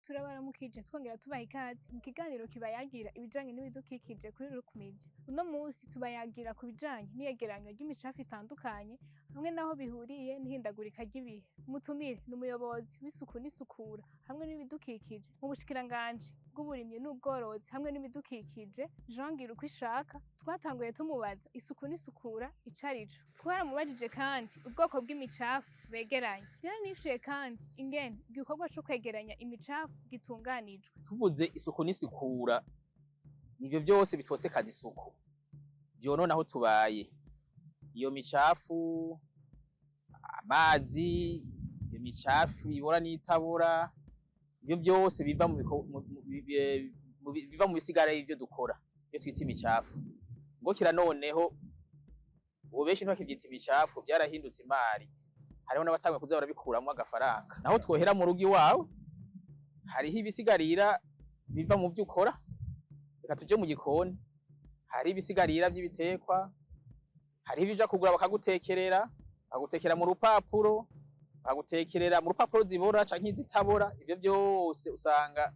Turabaramukije, twongera tubaha ikaze mu kiganiro kibayagira ibijanye n'ibidukikije kuri Look Media. Uno munsi tubayagira ku bijanye n'iyegeranywa ry'imicafu itandukanye hamwe n'aho bihuriye n'ihindagurika ry'ibihe. Umutumire ni umuyobozi w'isuku n'isukura hamwe n'ibidukikije mu bushikiranganji bw'uburimyi n'ubworozi hamwe n'ibidukikije, Jean Girukwishaka. Twatanguye tumubaza isuku n'isukura ico arico. Twaramubajije kandi ubwoko bw'imicafu begeranya. Yaranishuye kandi ingene igikorwa co kwegeranya imicafu gitunganijwe. Tuvuze isuku n'isukura, nivyo byose bitosekaza isuku, vyonona aho tubaye, iyo micafu, amazi, iyo micafu ibora n'itabora, ivyo byose biva mu biko- mu- mu- bi- mu- biva mu bisigara y'ivyo dukora, iyo twita imicafu. Ngo kira noneho ubu benshi ntibakivyita imicafu, vyarahindutse imari. Hariho n'abatanguye kuza barabikuramwo agafaranga. Naho twohera mu rugo iwawe, hariho ibisigarira biva mu vyo ukora. Reka tuje mu gikoni: hari ibisigarira vy'ibitekwa, hariho ibija kugura bakagutekerera, bakagutekera mu rupapuro, bakagutekerera mu rupapuro zibora canke izitabora. Ivyo vyose usanga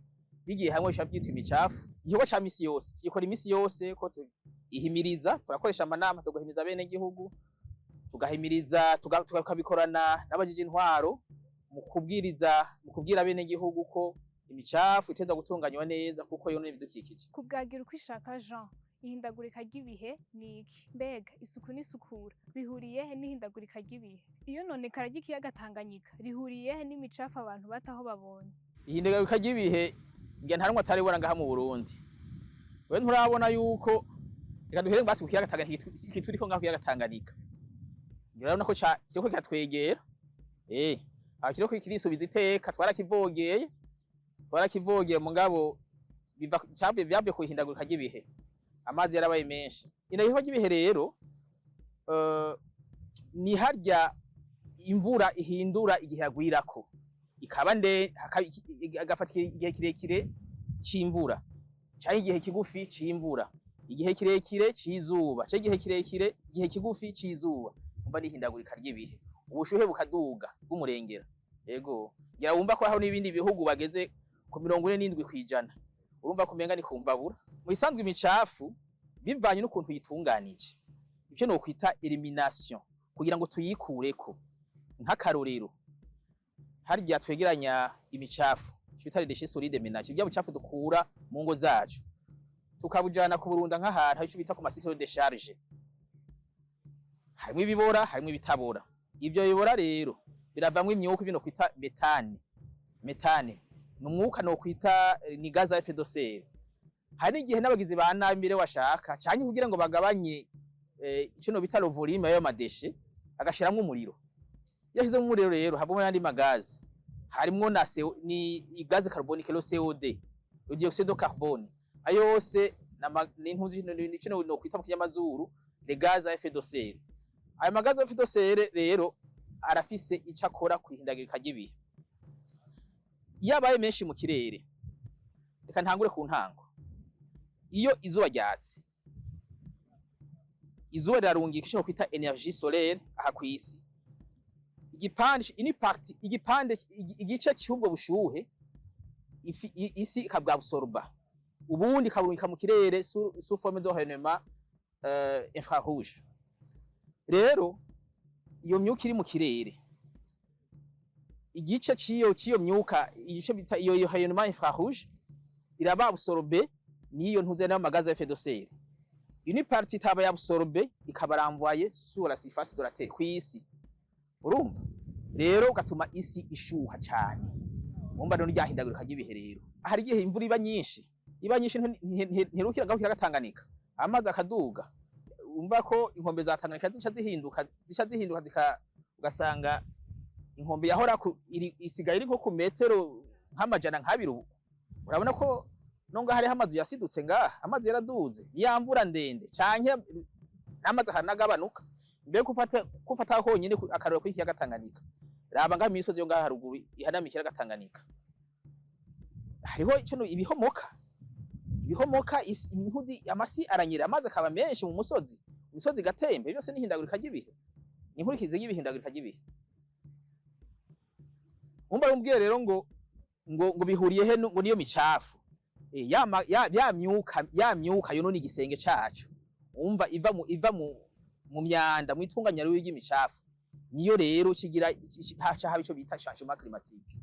bigiye hamwe bica vyitwa imicafu. Igikorwa ca misi yose tugikora imisi yose ko ihimiriza, turakoresha amanama, tugahimiza bene gihugu, tugahimiriza, tukabikorana n'abajije intwaro mu kubwiriza, mu kubwira bene gihugu ko imicafu iteza gutunganywa neza kuko yonona ibidukikije. Ku bwa Girukwishaka Jean, ihindagurika ry'ibihe ni iki? Mbega isuku n'isukura bihuriye he n'ihindagurika ry'ibihe? Iyononekara ry'ikiyaga Tanganyika rihuriye he n'imicafu abantu bataho babonye? Ihindagurika ry'ibihe ngira nta numwe ataribona ngaha mu Burundi. Wewe nturabona yuko, reka duhere basi ku kiyaga Tanganyika kituriko ngaho, ku kiyaga Tanganyika, ngira urabona ko kiriko kiratwegera, aho kiriko kirisubiza iteka. Twarakivogeye, twarakivogeye, mugabo biva cyavuye, byavuye ku ihindagurika ry'ibihe, amazi yarabaye menshi. Ihindagurika ry'ibihe rero ni harya imvura ihindura igihe yagwirako, ikaba nde agafata igihe kirekire c'imvura canke igihe kigufi c'imvura, igihe kirekire c'izuba canke igihe kirekire, igihe kigufi c'izuba. Umva, n'ihindagurika ry'ibihe, ubushuhe bukaduga bw'umurengera. Yego, ngira wumva ko hariho n'ibindi bihugu bageze ku 47%. Urumva ko umenga ni kumbabura. Mu bisanzwe imicafu, bivanye n'ukuntu yitunganije, ivyo nokwita élimination, kugira ngo tuyikureko. Nk'akarorero, harya twegeranya imicafu, ico bita les déchets solides ménagers, bya bucafu dukura mu ngo zacu, tukabujana kuburunda nk'ahantu ico bita ku ma sites de décharge, harimwo ibibora, harimwo ibitabora. Ivyo bibora rero biravamwo imyuka, ibintu kwita méthane. Méthane ni umwuka nokwita ni gaz à effet de serre. Hari igihe n'abagizi ba nabi mbere washaka canke kugira ngo bagabanye ico no bita le volume y'ayo ma déchets, agashiramwo umuriro. Iyo ashizemo umuriro rero havamo n'andi ma gaz, harimwo na CO, ni gaz carbonique, le CO2, le dioxyde de carbone. Ayo yose ni ntuzi nico no kwita mu kinyamazuru les gaz à effet de serre. Ayo ma gaz à effet de serre rero arafise ico akora kwihindagurika ry'ibihe iyo abaye menshi mu kirere. Reka ntangure ku ntango. Iyo izuba ryatse, izuba rirarungika ico kwita énergie solaire aha kw'isi. Igipande, une partie, igipande, igice cy'ubwo bushuhe isi ikabwabsorba, ubundi ikaburungika mu kirere sous forme de rayonnement infrarouge. Rero iyo myuka iri mu kirere, igice c'iyo myuka, igice bita iyo rayonnement infrarouge, iraba absorbé n'iyo ntuze n'ayo ma gaz à effet de serre. Une partie itaba absorbée ikaba renvoyée sur la surface de la terre, kw'isi. Urumva rero ugatuma isi ishuha cane. Urumva rero ryahindagurika ry'ibihe rero, hari igihe imvura iba nyinshi, iba nyinshi, ntirukira ngaho kiyaga Tanganyika, amazi akaduga. Umva ko inkombe za Tanganyika zica zihinduka, zika ugasanga inkombe yahora isigaye iri nko ku metero nk'amajana nk'abiri. Ubu urabona ko no ngaha hariho amazu yasidutse ngaha, amazi yaraduze, ya mvura ndende, canke n'amazi akanagabanuka. Mbere kufata honyine akarorero kuri ikiyaga Tanganyika, raba ngaha imisozi yo ngaha haruguru ihanamiye ikiyaga Tanganyika, hariho ico ibihomoka, impuzi, amasi aranyerera, amazi akaba menshi mu musozi, imisozi igatemba. Byose n'ihindagurika ry'ibihe, ni inkurikizi y'ibihindagurika ry'ibihe. Umva, rumbwiye rero ngo Ngo bihuriye he ngo niyo micafu? Ya myuka yonona igisenge cacu, umva, iva mu myanda, mu itunganya ry'imicafu, niyo rero kigira haca haba ico bita changement climatique,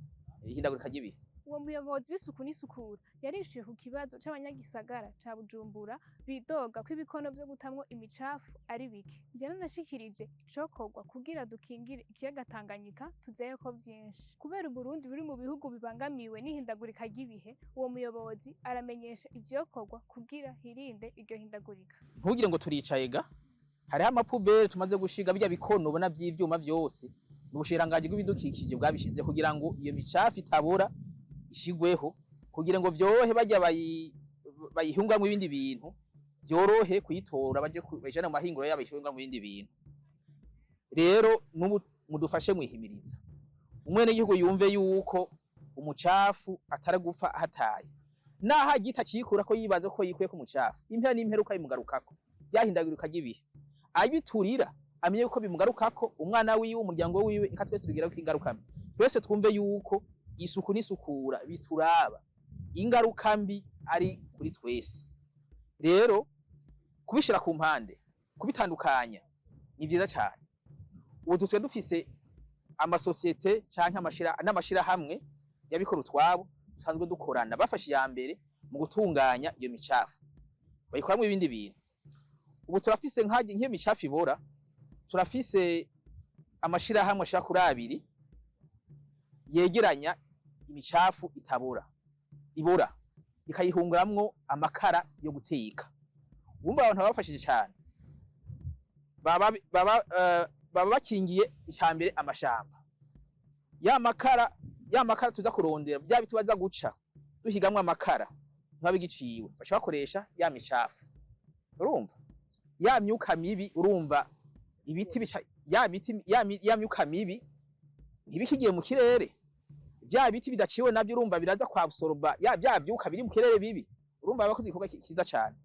ihindagurika ry'ibihe. Uwo muyobozi w'isuku n'isukura yarishuye ku kibazo c'abanyagisagara ca Bujumbura bidoga ko ibikono vyo gutamwo imicafu ari bike. Yaranashikirije icokorwa kugira dukingire ikiyaga Tanganyika tuzeyeko vyinshi. Kubera Uburundi buri mu bihugu bibangamiwe n'ihindagurika ry'ibihe, uwo muyobozi aramenyesha ivyokorwa kugira hirinde iryo hindagurika. Ntugire ngo turicaye ga. Hariho ama poubelles tumaze gushiga, birya bikono ubona vy'ivyuma vyose ni ubushikiranganji bw'ibidukikije bwabishize kugira ngo iyo micafu itabora ishigweho, kugira ngo vyorohe barya bayihungamwo ibindi bintu, vyorohe kuyitora baje bayijane mu mahinguriro yabo bayihungamwo ibindi bintu. Rero n'ubu mudufashe mwihimiriza umwenegihugu yumve yuko umucafu atari gupfa hataye, naho agita akiyikura ko yibaza ko yikuye ko umucafu, impera n'imperuka bimugarukako. Ryahindagurika ry'ibihe abiturira amenye ko bimugarukako, umwana wiwe, umuryango wiwe, eka twese bigirako ingaruka mbi. Twese twumve yuko isuku n'isukura bituraba, ingaruka mbi ari kuri twese. Rero kubishira ku mpande, kubitandukanya ni vyiza cyane. Ubu dusigaye dufise amasosiyete canke amashira n'amashirahamwe y'abikora utwabo dusanzwe dukorana, bafashe iya mbere mu gutunganya iyo micafu bayikoramwo ibindi bintu. Ubu turafise nk'iyo micafu ibora, turafise amashirahamwe ashika kuri abiri yegeranya imicafu itabora, ibora, ikayihunguramwo amakara yo guteka. Wumva abantu babafashije cyane, baba bakingiye icambere amashamba. Ya makara tuza kurondera, bya biti baza guca duhigamwo amakara ntibabigiciwe, baca bakoresha ya micafu. Urumva ya myuka mibi, urumva ibiti bica ya miti ya myuka mibi ntibikigiye mu kirere. Vya biti bidaciwe navyo, urumva biraza kwa absorba ya vya vyuka biri mu kirere bibi. Urumva bakoze igikorwa ciza cane.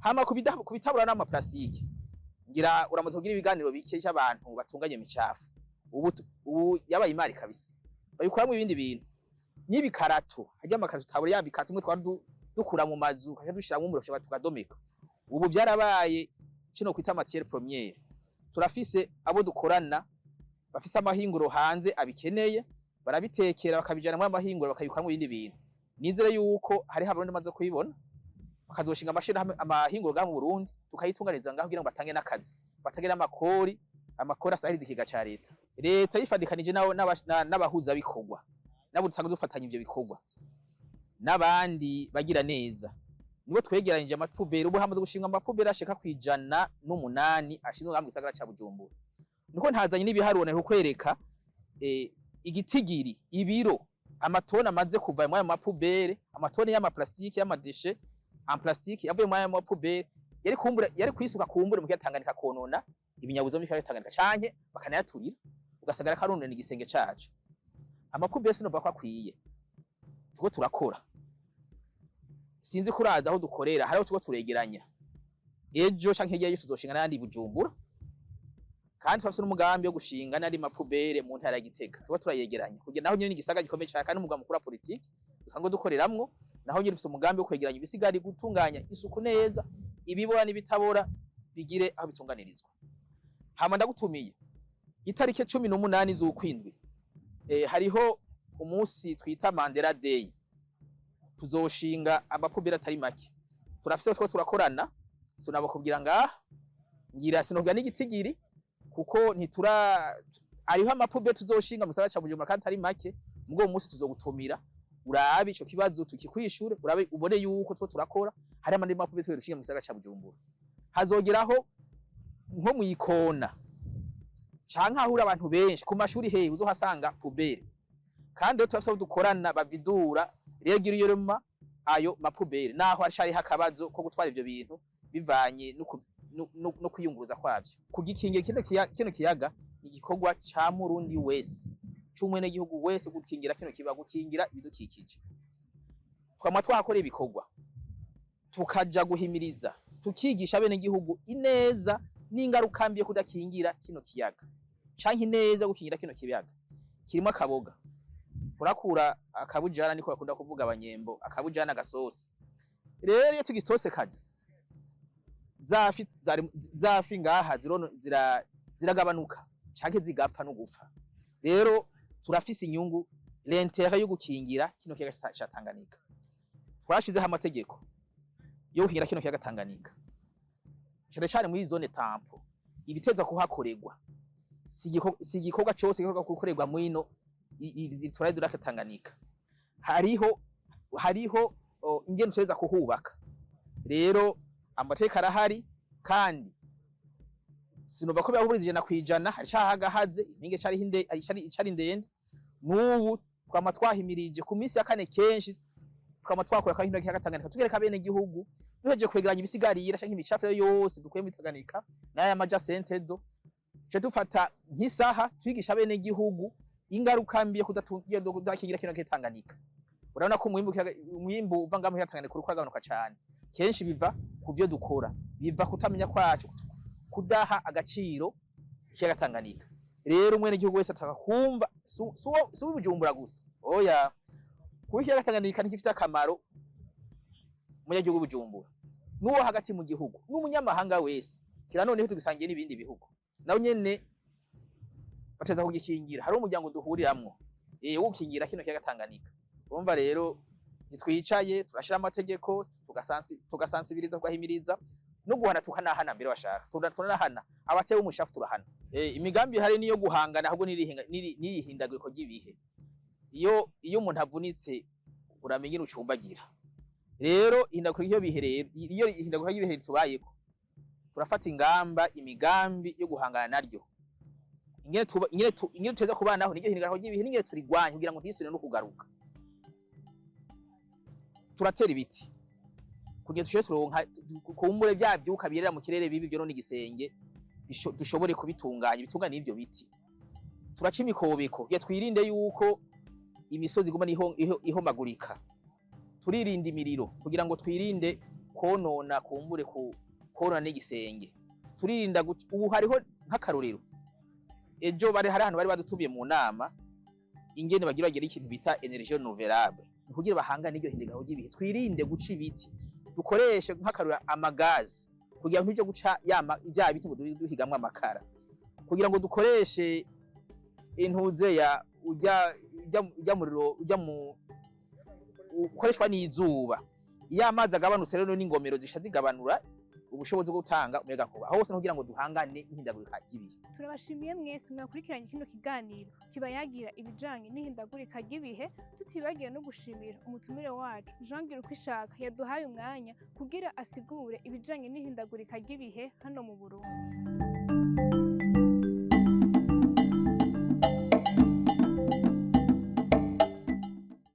Hama kubitabura n'ama plastike, ngira uramaze kugira ibiganiro bike cy'abantu batunganya imicafu. Ubu yabaye imari kabisa, babikuramwo ibindi bintu n'ibikarato. Harya amakarato tabura, ya bikarato imwe twari dukura mu mazu kaca dushiramwo umuriro tukadomeka, ubu vyarabaye kino kwita matière première. Turafise abo dukorana bafise amahinguro hanze abikeneye, barabitekera bakabijana mu amahinguro bakabikuramwo ibindi bintu. Nizere yuko hariho Abarundi bamaze kubibona, bakazoshinga amashirahamwe, amahinguro ngaha mu Burundi, tukayitunganiriza ngaho kugira ngo batange n'akazi, batange n'amakori, amakori asahiriza ikigega ca leta. Leta yifadikanije nabo n'abahuzabikorwa nabo dusanzwe dufatanya ivyo bikorwa n'abandi bagira neza, nibo twegeranyije ama poubelles. Ubu hamaze gushingwa ama poubelles ashika 108 ashinzwe ngaha mu gisagara ca Bujumbura. Niko ntazanye n'ibiharuro, nari kukwereka igitigiri, ibiro, amatoni amaze kuva muri ayo ma poubelles, amatoni y'amaplastike, y'ama déchets en plastique yavuye muri ayo ma poubelles yari kumbura, yari kwisuka kumbure mu kiyaga Tanganyika, konona ibinyabuzima mu kiyaga Tanganyika, canke bakanayaturira ugasagara karonona igisenge cacu. Ama poubelles sinova ko akwiye, tuko turakora. Sinzi kuraza aho dukorera, hariho tuko turegeranya. Ejo canke hirya y'ejo tuzoshinga n'ayandi i Bujumbura, kandi turafise n'umugambi wo gushinga n'andi ma poubelles mu ntara ya Gitega. Tuba turayegeranya kugira naho nyene igisaga gikomeye cane kandi n'umugwa mukuru wa politiki dusanzwe dukoreramwo, naho nyene dufise umugambi wo kwegeranya ibisigari, gutunganya isuku neza, ibibora n'ibitabora bigire aho bitunganirizwa. Hama ndagutumiye itariki 18 z'ukwindwi, hariho umunsi twita Mandela Day. Tuzoshinga ama poubelles atari make. Turafise two turakorana, sinabakubwira ngaha, ngira sinubwira n'igitigiri kuko ntitura. Hariho ama poubelles tuzoshinga mu gisagara ca Bujumbura kandi atari make. Mugabo uwo munsi tuzogutumira urabe ico kibazo tukikwishure, urabe ubone yuko two turakora. Hari amandi ma poubelles dushinga mu gisagara ca Bujumbura, hazogeraho nko mwikona canke ahura abantu benshi, ku mashuri, hehe uzohasanga poubelle. Kandi rero turafise abo dukorana bavidura régulièrement ayo ma poubelles, naho hariho akabazo ko gutwara ivyo bintu bivanye no kwiyunguruza kwavyo. Kugikingira kino kiyaga ni igikorwa ca murundi wese, c'umwenegihugu wese. Gukingira kino kiyaga, gukingira ibidukikije, twama twahakora ibikorwa, tukaja guhimiriza, tukigisha abenegihugu ineza n'ingaruka mbi yo kudakingira kino kiyaga canke ineza yo gukingira kino kiyaga. Kirimo akaboga. Turakura akabujana, niko bakunda kuvuga abanyembo, akabujana gasosi. Rero iyo tugitose kazi, zafi zari zafi ngaha zirono ziragabanuka canke zigapfa no gupfa. Rero turafise inyungu, l'intérêt yo gukingira kino kiyaga ca Tanganyika. Twashizeho amategeko yo gukingira kino kiyaga Tanganyika, cane cane muri zone tampon, ibiteza kuhakorerwa. Si igikorwa cose gikorwa gukorerwa mwino littoral du lac Tanganyika. Hariho ingene tuweza kuhubaka. Rero amategeko arahari, kandi sinumva ko byahuriza 100%. Hari cahagahaze impinge cari ndende. N'ubu twama twahimirije ku minsi ya kane, kenshi twama twakora kino kiyaga Tanganyika, tugereka bene gihugu duhejeje kwegeranya ibisigarira canke imicafu yose dukuye muri Tanganyika n'aya maja sentedo, tuce dufata nk'isaha twigisha bene gihugu ingaruka mbi yo kudakingira kino kiyaga Tanganyika. Urabona ko umwimbu uva ngaho mu kiyaga Tanganyika uriko uragabanuka cane. Kenshi biva ku vyo dukora, biva kutamenya kwacu, kudaha agaciro ikiyaga Tanganyika. Rero umwene gihugu wese ataka kumva, si uw'i gusa, oya, kuba ikiyaga Tanganyika ntigifite akamaro umunyagihugu w'i Bujumbura n'uwo hagati mu gihugu n'umunyamahanga wese. Kira noneho tugisangiye n'ibindi bihugu, nawe nyene bateza kugikingira. Hari umuryango duhuriramwo wo gukingira kino kiyaga Tanganyika. Urumva rero ntitwicaye, turashira amategeko, tugasansibiriza, tugahimiriza no guhana, tukanahana mbere bashaka. Turanahana abatewe umushafu, turahana. Imigambi ihari niyo guhangana ahubwo n'irihindagurika ry'ibihe. Iyo umuntu avunitse, uramenya ingene ucumbagira. Rero ihindagurika ry'ibihe, rero iyo ihindagurika ry'ibihe tubayeko, turafata ingamba, imigambi yo guhangana naryo, ingene tuteza kubanaho niryo hindagurika ry'ibihe n'ingene turigwanya kugira ngo ntisubire no kugaruka. Turatera ibiti kugira dushobore turonka kumbure bya vyuka birera mu kirere bibi byo n'igisenge, dushobore kubitunganya, bitunganye n'ivyo biti. Turaca imikobeko kugira twirinde yuko imisozi iguma ihomagurika. Turirinda imiriro kugira ngo twirinde konona, kumbure ku konona n'igisenge. Turirinda ubu hariho nk'akarorero, ejo bari hari ahantu bari badutumiye mu nama ingene bagira ikintu bita énergie renouvelable, ni kugira bahangane n'iryo hindagurika ry'ibihe. Twirinde guca ibiti, dukoreshe nk'akarorero amagazi kugira ngo ntuje guca yama bya biti ngo duhigamwe amakara, kugira ngo dukoreshe intuze ya ujya muriro ujya mu ukoreshwa n'izuba. Iyo amazi agabanutse rero, n'ingomero zisha zigabanura ubushobozi bwo gutanga umuyagankuba. Aho hose ni kugira ngo duhangane n'ihindagurika ry'ibihe. Turabashimiye mwese mwakurikiranye kino kiganiro kiba yagira ibijanye n'ihindagurika ry'ibihe, tutibagiye no gushimira umutumire wacu Jean Girukwishaka yaduhaye umwanya kugira asigure ibijanye n'ihindagurika ry'ibihe hano mu Burundi.